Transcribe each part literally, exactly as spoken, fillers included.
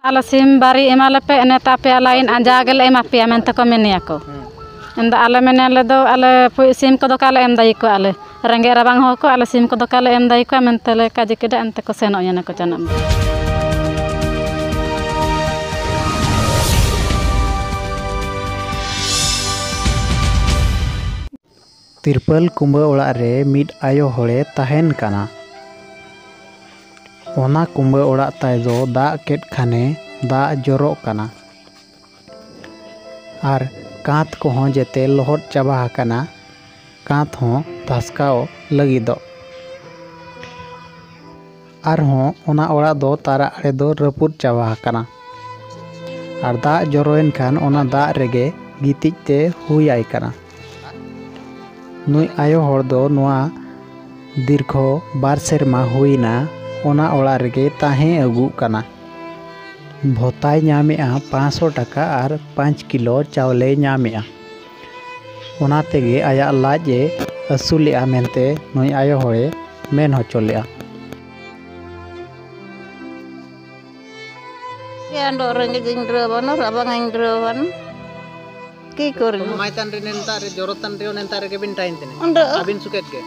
ᱟᱞᱮ ᱥᱤᱢ ᱵᱟᱨᱤ ᱮᱢᱟ ᱞᱮᱯᱮ, ᱤᱱᱟᱹ ᱛᱟᱯᱮ ᱟᱞᱟᱭᱤᱱ ᱟᱸᱡᱟ ᱜᱮᱞᱮ ᱮᱢᱟ ᱯᱮᱭᱟ ᱢᱮᱱᱛᱮ ᱠᱚ ᱢᱮᱱᱮᱭᱟ ᱠᱚ᱾ ᱦᱮᱸ᱾ ᱮᱱᱫᱚ ᱟᱞᱮ ᱢᱮᱱᱮ ᱞᱮᱫᱚ ᱟᱞᱮ ᱯᱩᱭ ᱥᱤᱢ ᱠᱚᱫᱚ ᱠᱟᱞᱮ ᱮᱢ ᱫᱟᱭᱤ ᱠᱚ ᱟᱞᱮ᱾ ᱨᱮᱸᱜᱮᱡ ᱨᱟᱵᱟᱝ ᱦᱚᱲ ᱠᱚ ᱟᱞᱮ ᱥᱤᱢ ᱠᱚᱫᱚ ᱠᱟᱞᱮ ᱮᱢ ᱫᱟᱭᱤ ᱠᱚᱣᱟ ᱢᱮᱱᱛᱮ ᱞᱮ ᱠᱟᱡᱮ ᱠᱮᱫᱟ, ᱮᱱᱛᱮ ᱠᱚ ᱥᱮᱱᱚᱜ ᱮᱱᱟ ᱠᱚ ᱪᱟᱱᱟᱜ ᱢᱮ᱾ ᱛᱤᱨᱯᱟᱹᱞ ᱠᱩᱸᱵᱟᱹ ᱚᱲᱟᱜ ᱨᱮ ᱢᱤᱫ ᱟᱭᱳ ᱦᱚᱲᱮ ᱛᱟᱦᱮᱱ ᱠᱟᱱᱟ᱾ ᱚᱱᱟ ᱠᱩᱸᱵᱟᱹ ᱚᱲᱟᱜ ᱛᱟᱭ ᱫᱚ ᱫᱟᱜ ᱠᱮᱫ ᱠᱷᱟᱱᱮ ᱫᱟᱜ ᱡᱚᱨᱚᱜ ᱠᱟᱱᱟ᱾ ᱟᱨ ᱠᱟᱸᱛ ᱠᱚᱦᱚᱸ ᱡᱮᱛᱮ ᱞᱚᱦᱚᱫ ᱪᱟᱵᱟ ᱟᱠᱟᱱᱟ, ᱠᱟᱸᱛ ᱦᱚᱸ ᱫᱷᱟᱥᱠᱟᱣ ᱞᱟᱹᱜᱤᱫᱚᱜ᱾ ᱟᱨᱦᱚᱸ ᱚᱱᱟ ᱚᱲᱟᱜ ᱫᱚ ᱛᱟᱨᱟ ᱟᱲᱮ ᱫᱚ ᱨᱟᱹᱯᱩᱫ ᱪᱟᱵᱟ ᱟᱠᱟᱱᱟ᱾ ᱟᱨ ᱫᱟᱜ ᱡᱚᱨᱚᱭᱮᱱ ᱠᱷᱟᱱ ᱚᱱᱟ ᱫᱟᱜ ᱨᱮᱜᱮ ᱜᱤᱛᱤᱡ ᱛᱮ ᱦᱩᱭ ᱟᱭ ᱠᱟᱱᱟ᱾ ᱱᱩᱭ ᱟᱭᱳ ᱦᱚᱲ ᱫᱚ ᱱᱚᱣᱟ ᱫᱤᱨᱜᱷᱚ ᱵᱟᱨ ᱥᱮᱨᱢᱟ ᱦᱩᱭᱱᱟ ᱚᱱᱟ ᱚᱲᱟᱜ ᱨᱮᱜᱮ ᱛᱟᱦᱮᱸ ᱟᱹᱜᱩᱜ ᱠᱟᱱᱟ᱾ ᱵᱷᱚᱛᱟᱭ ᱧᱟᱢᱮᱜᱼᱟ ᱯᱟᱸᱪᱥᱚ ᱴᱟᱠᱟ ᱟᱨ ᱯᱟᱸᱪ ᱠᱤᱞᱳ ᱪᱟᱣᱞᱮᱭ ᱧᱟᱢᱮᱜᱼᱟ᱾ ᱚᱱᱟ ᱛᱮᱜᱮ ᱟᱭᱟᱜ ᱞᱟᱡ ᱮ ᱟᱹᱥᱩᱞᱮᱜᱼᱟ ᱢᱮᱱᱛᱮ ᱱᱩᱭ ᱟᱭᱳ ᱦᱚᱲᱮ ᱢᱮᱱ ᱦᱚᱪᱚ ᱞᱮᱜᱼᱟ᱾ ᱮᱱᱰᱚᱜ ᱨᱮᱸᱜᱮᱡ ᱤᱧ ᱰᱨᱟᱹᱣᱟᱱ, ᱨᱟᱵᱟᱝ ᱤᱧ ᱰᱨᱟᱹᱣᱟᱱ᱾ ᱠᱤ ᱠᱚᱨᱮ? ᱢᱟᱭᱛᱟᱱ ᱨᱮ ᱱᱮᱱᱛᱟ ᱨᱮ ᱡᱚᱨᱚᱛᱟᱱ ᱨᱮ ᱱᱮᱱᱛᱟ ᱨᱮᱜᱮ ᱵᱤᱱ ᱴᱟᱭᱤᱱ ᱛᱤᱱᱟᱹᱜ? ᱚᱸᱰᱮ᱾ ᱟᱹᱵᱤᱱ ᱥᱩᱠᱮᱛ ᱜᱮ?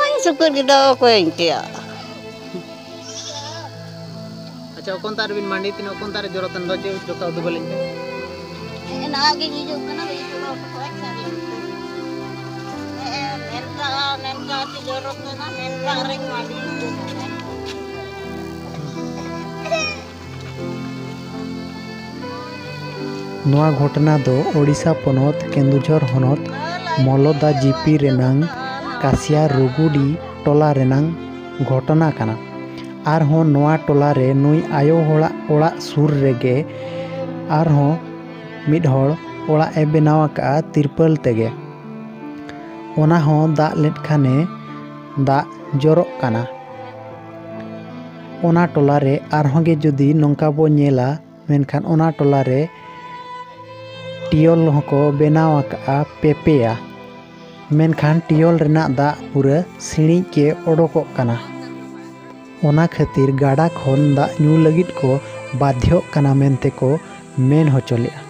ᱳᱭ ᱥᱩᱠᱮᱛ ᱜᱮ ᱫᱚ ᱚᱠᱚᱭ ᱤᱧ ᱛᱮᱭᱟ᱾ ᱟᱪᱪᱷᱟ, ᱚᱠᱚᱱ ᱛᱟᱨ ᱵᱤᱱ ᱢᱟᱸᱰᱤ ᱛᱤᱱᱟᱹᱜ, ᱚᱠᱚᱱ ᱛᱟᱨ ᱡᱚᱨᱚᱛᱟᱱ ᱫᱚ ᱪᱮᱫ ᱡᱚᱠᱷᱟ ᱩᱫᱩᱜ ᱵᱟᱹᱞᱤᱧ ᱯᱮ? ᱮᱱᱟ ᱜᱮ ᱦᱤᱡᱩᱜ ᱠᱟᱱᱟ, ᱵᱟᱹᱧ ᱪᱟᱞᱟᱣ ᱠᱟᱱᱟ, ᱮᱱᱠᱟ ᱜᱮ᱾ ᱦᱮᱸ, ᱱᱮᱱᱛᱟ, ᱱᱮᱱᱛᱟ ᱪᱮ ᱡᱚᱨᱚᱛᱟᱱᱟ, ᱱᱮᱱᱛᱟ ᱨᱮᱧ ᱢᱟᱸᱰᱤ ᱦᱤᱡᱩᱜ ᱠᱟᱱᱟ᱾ ᱱᱚᱣᱟ ᱜᱷᱚᱴᱚᱱᱟ ᱫᱚ ᱳᱰᱤᱥᱟ ᱯᱚᱱᱚᱛ ᱠᱮᱱᱫᱩᱡᱷᱚᱨ ᱦᱚᱱᱚᱛ ᱢᱚᱞᱚᱫᱟ ᱡᱤᱯᱤ ᱨᱮᱱᱟᱝ ᱠᱟᱥᱤᱭᱟ ᱨᱩᱜᱩᱰᱤ ᱴᱚᱞᱟ ᱨᱮᱱᱟᱝ ᱜᱷᱚᱴᱚᱱᱟ ᱠᱟᱱᱟ᱾ ᱟᱨᱦᱚᱸ ᱱᱚᱣᱟ ᱴᱚᱞᱟ ᱨᱮ ᱱᱩᱭ ᱟᱭᱳ ᱦᱚᱲᱟᱜ ᱚᱲᱟᱜ ᱥᱩᱨ ᱨᱮᱜᱮ ᱟᱨᱦᱚᱸ ᱢᱤᱫ ᱦᱚᱲ ᱚᱲᱟᱜ ᱮ ᱵᱮᱱᱟᱣ ᱟᱠᱟᱫᱼᱟ ᱛᱤᱨᱯᱟᱹᱞ ᱛᱮᱜᱮ᱾ ᱚᱱᱟ ᱦᱚᱸ ᱫᱟᱜ ᱞᱮᱫ ᱠᱷᱟᱱᱮ ᱫᱟᱜ ᱡᱚᱨᱚᱜ ᱠᱟᱱᱟ᱾ ᱚᱱᱟ ᱴᱚᱞᱟ ᱨᱮ ᱟᱨᱦᱚᱸ ᱜᱮ ᱡᱩᱫᱤ ᱱᱚᱝᱠᱟ ᱵᱚ ᱧᱮᱞᱟ, ᱢᱮᱱᱠᱷᱟᱱ ᱚᱱᱟ ᱴᱚᱞᱟ ᱨᱮ ᱴᱤᱭᱚᱞ ᱦᱚᱸᱠᱚ ᱵᱮᱱᱟᱣ ᱟᱠᱟᱫᱼᱟ ᱯᱮ ᱯᱮᱭᱟ, ᱢᱮᱱᱠᱷᱟᱱ ᱴᱤᱭᱚᱞ ᱨᱮᱱᱟᱜ ᱫᱟᱜ ᱯᱩᱨᱟᱹ ᱥᱤᱬᱤᱡ ᱜᱮ ᱚᱰᱚᱠᱚᱜ ᱠᱟᱱᱟ᱾ ᱚᱱᱟ ᱠᱷᱟᱹᱛᱤᱨ ᱜᱟᱰᱟ ᱠᱷᱚᱱ ᱫᱟᱜ ᱧᱩ ᱞᱟᱹᱜᱤᱫ ᱠᱚ ᱵᱟᱫᱷᱭᱚᱜ ᱠᱟᱱᱟ ᱢᱮᱱᱛᱮ ᱠᱚ ᱢᱮᱱ ᱦᱚᱪᱚ ᱞᱮᱫᱼᱟ᱾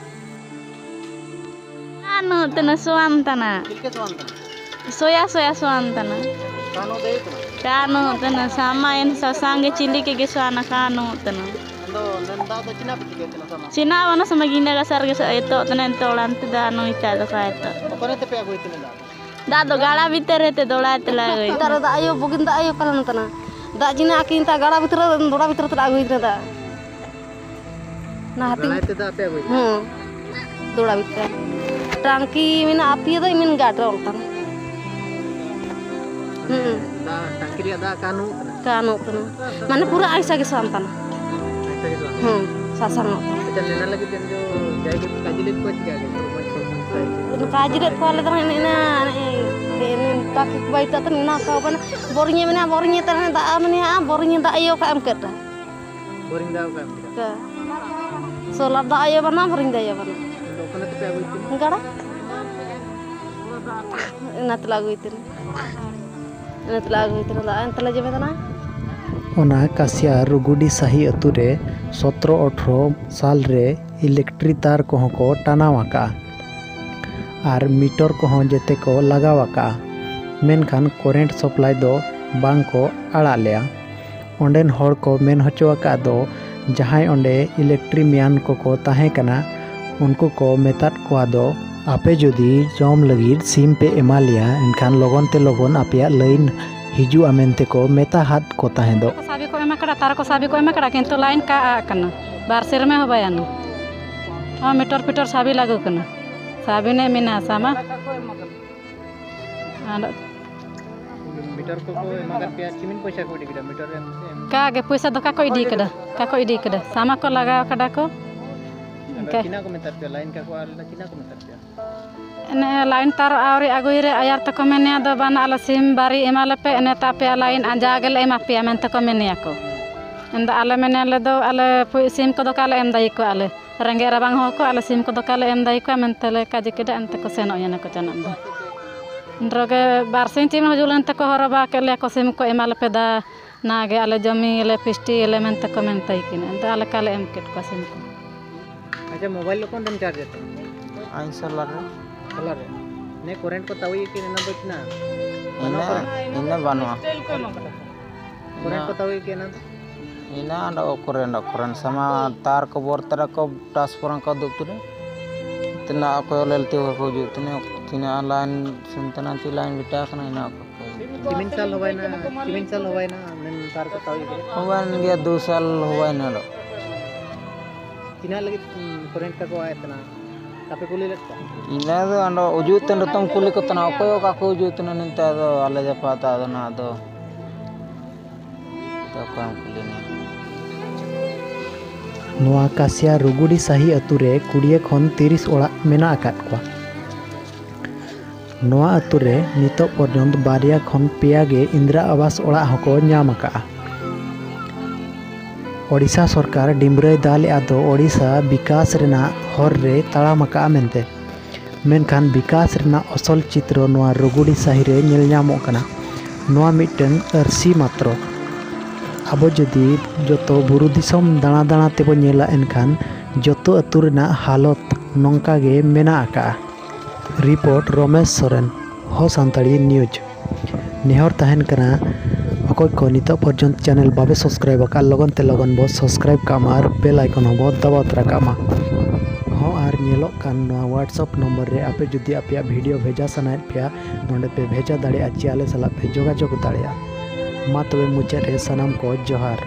ᱟᱱᱩ ᱛᱮᱱᱟ ᱥᱚᱣᱟᱱ ᱛᱟᱱᱟ᱾ ᱥᱚᱭᱟ ᱥᱚᱭᱟ ᱥᱚᱣᱟᱱ ᱛᱟᱱᱟ᱾ ᱠᱟᱱᱩ ᱛᱮᱱᱟ ᱥᱟᱢᱟ ᱮᱱ ᱥᱟᱥᱟᱝ ᱜᱮ ᱪᱤᱞᱤ ᱠᱮ ᱜᱮ ᱥᱚᱣᱟᱱᱟ ᱠᱟᱱᱩ ᱛᱮᱱᱟ᱾ ᱪᱤᱱᱟ ᱵᱟᱱᱟ ᱥᱚᱢᱟ ᱜᱤᱱᱟ ᱜᱟᱥᱟᱨ ᱜᱮ ᱥᱚ ᱮᱛᱚ ᱛᱮᱱᱟ ᱮᱱᱛᱚ ᱚᱲᱟᱱ ᱛᱮ ᱫᱟ ᱱᱩᱭ ᱪᱟ ᱫᱚ ᱠᱟ ᱮᱛᱚ᱾ ᱫᱟᱜ ᱫᱚ ᱜᱟᱲᱟ ᱵᱷᱤᱛᱟᱹᱨ ᱨᱮ ᱛᱮ ᱫᱚᱲᱟ ᱛᱮ ᱞᱟᱜᱟᱹᱭ᱾ ᱫᱟᱜ ᱨᱮ ᱫᱟᱜ ᱟᱭᱳ ᱵᱩᱜᱤᱱ ᱫᱟᱜ ᱟᱭᱳ ᱠᱟᱞᱟᱱ ᱛᱟᱱᱟ᱾ ᱫᱟᱜ ᱡᱤᱱᱟ ᱟᱹᱠᱤᱱ ᱛᱟ ᱜᱟᱲᱟ ᱵᱷᱤᱛᱟᱹᱨ ᱨᱮ ᱫᱚᱲᱟ ᱵᱷᱤᱛᱟᱹᱨ ᱛᱮ ᱟᱹᱜᱩᱭ ᱛᱟᱱᱟ ᱫᱟᱜ᱾ ᱚᱱᱟ ᱦᱟᱹᱛᱤᱧ ᱜᱟᱲᱟ ᱛᱮ ᱫᱟᱜ ᱯᱮ ᱟᱹᱜᱩᱭ ᱛᱟᱱᱟ? ᱦᱮᱸ᱾ ᱫᱚᱲᱟ ᱵᱷᱤᱛᱟᱹᱨ᱾ ᱴᱟᱝᱠᱤ ᱢᱮᱱᱟᱜᱼᱟ, ᱟᱯᱮ ᱫᱚ ᱤᱢᱤᱱ ᱜᱟᱰ ᱨᱮ ᱚᱞ ᱛᱟᱢ᱾ ᱦᱩᱸ᱾ ᱫᱟᱜ, ᱴᱟᱝᱠᱤ ᱨᱮᱭᱟᱜ ᱫᱟᱜ ᱠᱟᱱᱩᱜ ᱠᱟᱱᱟ? ᱠᱟᱱᱩᱜ ᱠᱟᱱᱟ᱾ ᱢᱟᱱᱮ ᱯᱩᱨᱟᱹ ᱟᱭᱥᱟ ᱜᱮ ᱥᱟᱱ ᱛᱟᱱᱟ᱾ ᱟᱭᱥᱟ ᱜᱮ ᱥᱟᱱ? ᱦᱩᱸ, ᱥᱟᱥᱟᱝᱚᱜ ᱠᱟᱱᱟ᱾ ᱟᱪᱪᱷᱟ, ᱱᱮᱱᱟ ᱞᱟᱹᱜᱤᱫ ᱛᱮ ᱡᱟᱭᱜᱟ ᱠᱟᱡᱤ ᱞᱮ ᱠᱚ ᱪᱤᱠᱟ ᱜᱮ? ᱥᱚᱨᱯᱚᱧᱪ, ᱥᱚᱨᱯᱚᱧᱪ ᱥᱟᱭ᱾ ᱠᱟᱡᱽ ᱨᱮ ᱠᱚ ᱟᱞᱮ ᱫᱚ ᱮᱱᱮ ᱮᱱᱟ, ᱮᱱᱮ ᱴᱟᱠᱤ ᱵᱟᱭ ᱛᱟᱛᱮ ᱱᱮᱱᱟ ᱠᱚ ᱵᱟᱱᱟ ᱵᱚᱨᱤᱧᱮ ᱢᱮᱱᱟ, ᱵᱚᱨᱤᱧᱮ ᱛᱟᱦᱮᱸ ᱫᱟᱜ ᱢᱮᱱᱟ, ᱵᱚᱨᱤᱧᱮ ᱫᱟᱜ ᱤᱭᱟᱹ ᱠᱟᱜ ᱮᱢ ᱠᱮᱫ ᱨᱮ᱾ ᱵᱚᱨᱤᱧ ᱫᱟᱜ ᱠᱟᱜ ᱮᱢ ᱠᱮᱫᱟ? ᱠᱟ᱾ ᱥᱳᱞᱟᱨ ᱫᱟᱜ ᱤᱭᱟᱹ ᱵᱟᱱᱟ, ᱵᱚᱨᱤᱧ ᱫᱟᱜ ᱤᱭᱟᱹ ᱵᱟᱱᱟ᱾ ᱟᱫᱚ ᱚᱠᱟ ᱞᱮᱠᱟ ᱛᱮᱯᱮ ᱟᱹᱜᱩᱭ ᱛᱮ? ᱜᱟᱰᱟ᱾ ᱮᱱᱟ ᱛᱮᱞᱮ ᱟᱹᱜᱩᱭ ᱛᱮ᱾ ᱮᱱᱟ ᱛᱮᱞᱮ ᱟᱹᱜᱩᱭ ᱛᱮ, ᱫᱟᱜ ᱮᱱ ᱛᱮᱞᱮ ᱡᱚᱢᱮ ᱛᱟᱱᱟ᱾ ᱚᱱᱟ ᱠᱟᱥᱤᱭᱟ ᱨᱩᱜᱩᱰᱤ ᱥᱟᱹᱦᱤ ᱟᱹᱛᱩ ᱨᱮ ᱥᱚᱛᱨᱚ ᱟᱴᱷᱨᱚ ᱥᱟᱞ ᱨᱮ ᱤᱞᱮᱠᱴᱨᱤ ᱛᱟᱨ ᱠᱚᱦᱚᱸ ᱠᱚ ᱴᱟᱱᱟᱣ ᱟᱠᱟᱫᱼᱟ ᱟᱨ ᱢᱤᱴᱚᱨ ᱠᱚᱦᱚᱸ ᱡᱮᱛᱮ ᱠᱚ ᱞᱟᱜᱟᱣ ᱟᱠᱟᱫᱼᱟ, ᱢᱮᱱᱠᱷᱟᱱ ᱠᱚᱨᱮᱱᱴ ᱥᱟᱯᱞᱟᱭ ᱫᱚ ᱵᱟᱝ ᱠᱚ ᱟᱲᱟᱜ ᱞᱮᱫᱼᱟ᱾ ᱚᱸᱰᱮᱱ ᱦᱚᱲ ᱠᱚ ᱢᱮᱱ ᱦᱚᱪᱚ ᱟᱠᱟᱫ ᱫᱚ, ᱡᱟᱦᱟᱸᱭ ᱚᱸᱰᱮ ᱤᱞᱮᱠᱴᱨᱤᱢᱤᱭᱟᱱ ᱠᱚᱠᱚ ᱛᱟᱦᱮᱸ ᱠᱟᱱᱟ, ᱩᱱᱠᱩ ᱠᱚ ᱢᱮᱛᱟᱫ ᱠᱚᱣᱟ ᱫᱚ, ᱟᱯᱮ ᱡᱩᱫᱤ ᱡᱚᱢ ᱞᱟᱹᱜᱤᱫ ᱥᱤᱢ ᱯᱮ ᱮᱢᱟ ᱞᱮᱭᱟ, ᱮᱱᱠᱷᱟᱱ ᱞᱚᱜᱚᱱ ᱛᱮ ᱞᱚᱜᱚᱱ ᱟᱯᱮᱭᱟᱜ ᱞᱟᱹᱭᱤᱱ ᱦᱤᱡᱩᱜᱼᱟ ᱢᱮᱱᱛᱮ ᱠᱚ ᱢᱮᱛᱟ ᱦᱟᱫ ᱠᱚ ᱛᱟᱦᱮᱸᱫᱚᱜ᱾ ᱥᱟᱵᱤ ᱠᱚ ᱮᱢ ᱟᱠᱟᱫᱟ, ᱛᱟᱨ ᱠᱚ ᱥᱟᱵᱤ ᱠᱚ ᱮᱢ ᱟᱠᱟᱫᱟ, ᱠᱤᱱᱛᱩ ᱞᱟᱭᱤᱱ ᱠᱟ ᱟᱜ ᱠᱟᱱᱟ, ᱵᱟᱨ ᱥᱮᱨᱢᱟ ᱦᱚᱸ ᱵᱟᱭ ᱟᱱᱟ᱾ ᱦᱚᱸ, ᱢᱤᱴᱚᱨ ᱯᱤᱴᱚᱨ ᱥᱟᱵᱤ ᱞᱟᱹᱜᱩ ᱠᱟᱱᱟ, ᱥᱟᱵᱤ ᱱᱮ ᱢᱮᱱᱟ ᱥᱟᱢᱟ᱾ ᱟᱨ ᱢᱤᱴᱟᱨ ᱠᱚᱠᱚ ᱮᱢᱟ ᱠᱟᱫ ᱯᱮᱭᱟ, ᱪᱤᱢᱤᱱ ᱯᱚᱭᱥᱟ ᱠᱚ ᱤᱫᱤ ᱠᱮᱫᱟ ᱢᱤᱴᱟᱨ ᱮᱢ ᱥᱮ ᱮᱢ? ᱠᱟ ᱜᱮ ᱯᱚᱭᱥᱟ ᱫᱚ ᱠᱟ ᱠᱚ ᱤᱫᱤ ᱠᱟᱫᱟ, ᱠᱟ ᱠᱚ ᱤᱫᱤ ᱠᱟᱫᱟ, ᱥᱟᱢᱟ ᱠᱚ ᱞᱟᱜᱟᱣ ᱠᱟᱫᱟ ᱠᱚ᱾ ᱟᱫᱚ ᱤᱱᱠᱟ᱾ ᱪᱤᱱᱟ ᱠᱚ ᱢᱮᱛᱟᱫ ᱯᱮᱭᱟ, ᱞᱟᱭᱤᱱ ᱠᱟ ᱠᱚ ᱟᱨ ᱞᱮᱫᱟ, ᱪᱤᱱᱟ ᱠᱚ ᱢᱮᱛᱟᱫ ᱯᱮᱭᱟ? ᱮᱱᱮ ᱞᱟᱭᱤᱱ ᱛᱟᱨ ᱟᱹᱣᱨᱤ ᱟᱹᱜᱩᱭ ᱨᱮ ᱟᱭᱟᱨ ᱛᱟᱠᱚ ᱢᱮᱱᱮᱭᱟ ᱫᱚ, ᱵᱟᱝ ᱟᱞᱮ ᱥᱤᱢ ᱵᱟᱨᱤ ᱮᱢᱟ ᱞᱮᱯᱮ, ᱮᱱᱮ ᱛᱟᱯᱮᱭᱟ ᱞᱟᱭᱤᱱ ᱟᱸᱡᱟ ᱜᱮᱞᱮ ᱮᱢᱟ ᱯᱮᱭᱟ ᱢᱮᱱᱛᱮ ᱠᱚ ᱢᱮᱱᱮᱭᱟ ᱠᱚ᱾ ᱮᱱᱫᱚ ᱟᱞᱮ ᱢᱮᱱᱮᱭᱟ ᱞᱮ ᱫᱚ ᱟᱞᱮ ᱯᱩ-, ᱥᱤᱢ ᱠᱚᱫᱚ ᱠᱟᱞᱮ ᱮᱢ ᱫᱟᱭᱮ ᱠᱚᱣᱟ ᱟᱞᱮ᱾ ᱨᱮᱸᱜᱮᱡ ᱨᱟᱵᱟᱝ ᱦᱚᱲ ᱠᱚ ᱟᱞᱮ ᱥᱤᱢ ᱠᱚᱫᱚ ᱠᱟᱞᱮ ᱮᱢ ᱫᱟᱭᱮ ᱠᱚᱣᱟ ᱢᱮᱱᱛᱮ ᱞᱮ ᱠᱟᱡᱮ ᱠᱮᱫᱟ, ᱮᱱᱛᱮ ᱠᱚ ᱥᱮᱱᱚᱜ ᱮᱱᱟ ᱠᱚ ᱪᱟᱱᱟᱜ ᱫᱚ᱾ ᱮᱱ ᱨᱮᱜᱮ ᱵᱟᱨ ᱥᱤᱧ ᱛᱤᱱ ᱦᱤᱡᱩᱜ ᱞᱮᱱ ᱛᱮᱠᱚ ᱦᱚᱨᱚ ᱵᱟᱲᱟ ᱠᱮᱫ ᱞᱮᱭᱟ ᱠᱚ, ᱥᱤᱢ ᱠᱚ ᱮᱢᱟ ᱞᱮᱯᱮ ᱫᱟ, ᱚᱱᱟᱜᱮ ᱟᱞᱮ ᱡᱚᱢᱤᱭᱟᱞᱮ, ᱯᱷᱤᱥᱴᱤᱭᱟᱞᱮ ᱢᱮᱱᱛᱮ ᱠᱚ ᱢᱮᱱ ᱛᱟᱭ ᱠᱟᱱᱟ᱾ ᱟᱫᱚ ᱟᱞᱮ ᱚᱠᱟ ᱞᱮ ᱮᱢ ᱠᱮᱫ ᱠᱚᱣᱟ ᱥᱤᱢ ᱠᱚ᱾ ᱟᱪᱪᱷᱟ, ᱢᱳᱵᱟᱭᱤᱞ ᱚᱠᱚᱭ ᱴᱷᱮᱱ ᱪᱟᱨᱡᱽ ᱮᱫ ᱛᱟᱦᱮᱸᱫ? ᱟᱹᱧ ᱥᱳᱞᱟᱨ ᱨᱮ᱾ ᱥᱳᱞᱟᱨ ᱨᱮ? ᱱᱮ ᱠᱚᱨᱮᱱᱴ ᱠᱚ ᱛᱟᱣᱤ ᱠᱤᱱ ᱚᱱᱟ ᱫᱚ ᱛᱤᱱᱟᱹᱜ? ᱤᱱᱟᱹ, ᱤᱱᱟᱹ ᱵᱟᱹᱱᱩᱜᱼᱟ᱾ ᱠᱚᱨᱮᱱᱴ ᱠᱚ ᱛᱟᱣᱤ ᱠᱤᱱ ᱚᱱᱟ ᱫᱚ? ᱤᱱᱟᱹ ᱚᱸᱰᱮ ᱠᱚᱨᱮᱱᱴ, ᱠᱚᱨᱮᱱᱴ ᱥᱟᱢᱟ ᱛᱟᱨ ᱠᱚ ᱵᱚᱨ ᱛᱟᱨᱟ ᱠᱚ ᱴᱨᱟᱱᱥᱯᱷᱚᱨᱢᱟᱨ ᱠᱚ ᱩᱫᱩᱜ ᱛᱩᱞᱟᱹ᱾ ᱛᱤᱱᱟᱹᱜ ᱚᱠᱚᱭ ᱞᱮᱞ ᱛᱮ ᱠᱚ ᱦᱤᱡᱩᱜ, ᱛᱤᱱᱟᱹᱜ, ᱛᱤᱱᱟᱹᱜ ᱞᱟᱭᱤᱱ ᱥᱮᱱ ᱛᱟᱦᱮᱱᱟ, ᱪᱮᱫ ᱞᱟᱭᱤᱱ ᱵᱮᱴᱟ ᱠᱟᱱᱟ, ᱤᱱᱟᱹ ᱚᱠᱚᱭ ᱠᱚ ᱦᱤᱡᱩᱜ᱾ ᱛᱤᱢᱤᱱ ᱥᱟᱞ ᱦᱚᱵᱟᱭᱱᱟ, ᱛᱤᱢᱤᱱ ᱥᱟᱞ ᱦᱚᱵᱟᱭᱱᱟ, ᱢᱮᱱ ᱛᱟᱨ ᱠᱚ ᱛᱟᱣᱤ ᱠᱟᱱᱟ᱾ ᱦᱚᱵᱟᱭᱱ ᱜᱮᱭᱟ, ᱫᱩ ᱥᱟᱞ ᱦᱚᱵᱟᱭᱱᱟ ᱫᱚ᱾ ᱛᱤᱱᱟᱹᱜ ᱞᱟᱹᱜᱤᱫ, ᱩᱸ, ᱠᱚᱨᱮᱱᱴ ᱛᱟᱠᱚ ᱟᱭ ᱛᱟᱦᱮᱱᱟ? ᱟᱯᱮ ᱠᱩᱞᱤ ᱞᱮᱫ ᱠᱚᱣᱟ? ᱤᱱᱟᱹ ᱫᱚ ᱟᱫᱚ ᱚᱡᱩᱜ ᱛᱮ ᱱᱤᱛᱚᱝ ᱠᱩᱞᱤ ᱠᱚ ᱛᱟᱦᱮᱱᱟ, ᱚᱠᱚᱭ ᱚᱠᱟ ᱠᱚ ᱚᱡᱩᱜ ᱛᱟᱦᱮᱱᱟ ᱢᱮᱱᱛᱮ, ᱟᱫᱚ ᱟᱞᱮ ᱡᱟᱯᱟᱜ ᱫᱚ ᱟᱫᱚ ᱱᱟᱦᱟᱜ ᱫᱚ ᱚᱠᱚᱭᱮᱢ ᱠᱩᱞᱤ ᱱᱤᱭᱟ᱾ ᱱᱚᱣᱟ ᱠᱟᱥᱤᱭᱟ ᱨᱩᱜᱩᱰᱤ ᱥᱟᱦᱤ ᱟᱹᱛᱩ ᱨᱮ ᱠᱩᱲᱤᱭᱟᱹ ᱠᱷᱚᱱ ᱛᱤᱨᱤᱥ ᱚᱲᱟᱜ ᱢᱮᱱᱟᱜ ᱟᱠᱟᱫ ᱠᱚᱣᱟ᱾ ᱱᱚᱣᱟ ᱟᱹᱛᱩ ᱨᱮ ᱱᱤᱛᱚᱜ ᱯᱚᱨᱡᱚᱱᱛ ᱵᱟᱨᱭᱟ ᱠᱷᱚᱱ ᱯᱮᱭᱟ ᱜᱮ ᱤᱱᱫᱨᱟ ᱟᱵᱟᱥ ᱚᱲᱟᱜ ᱦᱚᱸᱠᱚ ᱧᱟᱢ ᱟᱠᱟᱫᱼᱟ᱾ ᱳᱰᱤᱥᱟ ᱥᱚᱨᱠᱟᱨ ᱰᱤᱢᱵᱽᱨᱟᱹᱭ ᱫᱟ ᱞᱮᱫᱼᱟ ᱫᱚ ᱳᱰᱤᱥᱟ ᱵᱤᱠᱟᱥ ᱨᱮᱱᱟᱜ ᱦᱚᱨ ᱨᱮ ᱛᱟᱲᱟᱢ ᱟᱠᱟᱫᱼᱟ ᱢᱮᱱᱛᱮ᱾ ᱢᱮᱱᱠᱷᱟᱱ ᱵᱤᱠᱟᱥ ᱨᱮᱱᱟᱜ ᱟᱥᱚᱞ ᱪᱤᱛᱨᱚ ᱱᱚᱣᱟ ᱨᱩᱜᱩᱰᱤ ᱥᱟᱹᱦᱤ ᱨᱮ ᱧᱮᱞ ᱧᱟᱢᱚᱜ ᱠᱟᱱᱟ᱾ ᱱᱚᱣᱟ ᱢᱤᱫᱴᱟᱝ ᱟᱹᱨᱥᱤ ᱢᱟᱛᱨᱚ᱾ ᱟᱵᱚ ᱡᱩᱫᱤ ᱡᱚᱛᱚ ᱵᱩᱨᱩ ᱫᱤᱥᱚᱢ ᱫᱟᱬᱟ ᱫᱟᱬᱟ ᱛᱮᱵᱚ ᱧᱮᱞᱟ, ᱮᱱᱠᱷᱟᱱ ᱡᱚᱛᱚ ᱟᱹᱛᱩ ᱨᱮᱱᱟᱜ ᱦᱟᱞᱚᱛ ᱱᱚᱝᱠᱟ ᱜᱮ ᱢᱮᱱᱟᱜ ᱟᱠᱟᱫᱼᱟ᱾ ᱨᱤᱯᱳᱨᱴ ᱨᱚᱢᱮᱥ ᱥᱚᱨᱮᱱ, ᱦᱚ ᱥᱟᱱᱛᱟᱲᱤ ᱱᱤᱭᱩᱡᱽ᱾ ᱱᱮᱦᱚᱨ ᱛᱟᱦᱮᱱ ᱠᱟᱱᱟ, ᱚᱠᱚᱭ ᱠᱚ ᱱᱤᱛᱚᱜ ᱯᱚᱨᱡᱚᱱᱛ ᱪᱮᱱᱮᱞ ᱵᱟᱯᱮ ᱥᱟᱵᱥᱠᱨᱟᱭᱤᱵ ᱟᱠᱟᱫ, ᱞᱚᱜᱚᱱ ᱛᱮ ᱞᱚᱜᱚᱱ ᱵᱚ ᱥᱟᱵᱥᱠᱨᱟᱭᱤᱵ ᱠᱟᱜ ᱢᱟ ᱟᱨ ᱵᱮᱞ ᱟᱭᱠᱚᱱ ᱦᱚᱸᱵᱚ ᱫᱟᱵᱟᱣ ᱛᱚᱨᱟ ᱠᱟᱜ ᱢᱟ᱾ ᱦᱚᱸ, ᱟᱨ ᱧᱮᱞᱚᱜ ᱠᱟᱱ ᱱᱚᱣᱟ WhatsApp ᱱᱚᱢᱵᱚᱨ ᱨᱮ ᱟᱯᱮ ᱡᱩᱫᱤ ᱟᱯᱮᱭᱟᱜ ᱵᱷᱤᱰᱤᱭᱳ ᱵᱷᱮᱡᱟ ᱥᱟᱱᱟᱭᱮᱫ ᱯᱮᱭᱟ, ᱱᱚᱰᱮ ᱯᱮ ᱵᱷᱮᱡᱟ ᱫᱟᱲᱮᱭᱟᱜᱼᱟ ᱪᱮ ᱟᱞᱮ ᱥᱟᱞᱟᱜ ᱯᱮ ᱡᱳᱜᱟᱡᱳᱜᱽ ᱫᱟᱲᱮᱭᱟᱜᱼᱟ᱾ ᱢᱟ ᱛᱚᱵᱮ ᱢᱩᱪᱟᱹᱫ ᱨᱮ ᱥᱟᱱᱟᱢ ᱠᱚ ᱡᱚᱦᱟᱨ᱾